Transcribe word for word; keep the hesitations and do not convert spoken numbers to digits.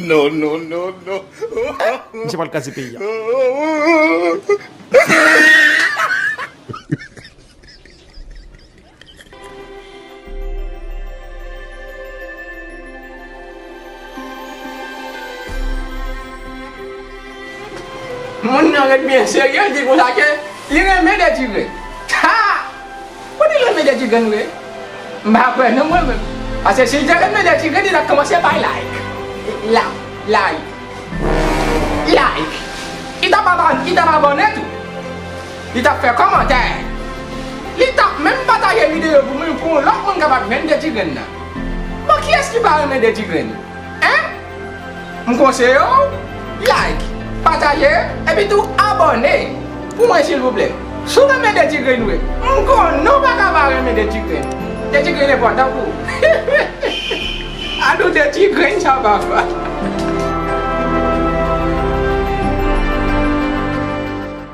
No, no, no, no. Misye pral kraze peyi a. Moun nan ret byen serye, l di konsa ke li renmen Dètigrenn. Ha! Ou di l renmen Dètigrenn vre? M pa kwè non mwen menm. Paske si l te renmen Dètigrenn, li t ap kòmanse bay like. La, like. Like. Li t ap aba-, li t ap abòne tou. Li t ap fè kòmantè. Li t ap menm pataje videyo pou moun, pou yon lòt moun kapab jwenn Dètigrenn nan. Bon, kiyès ki pa renmen Dètigrenn? Hein? M konseye w, like, pataje, epi tou abòne pou mwen silvouplè. Si w renmen Dètigrenn vre, m konnen w pa ka pa renmen Dètigrenn. Dètigrenn enpòtan pou ou. Adoute ti grenn sa papa.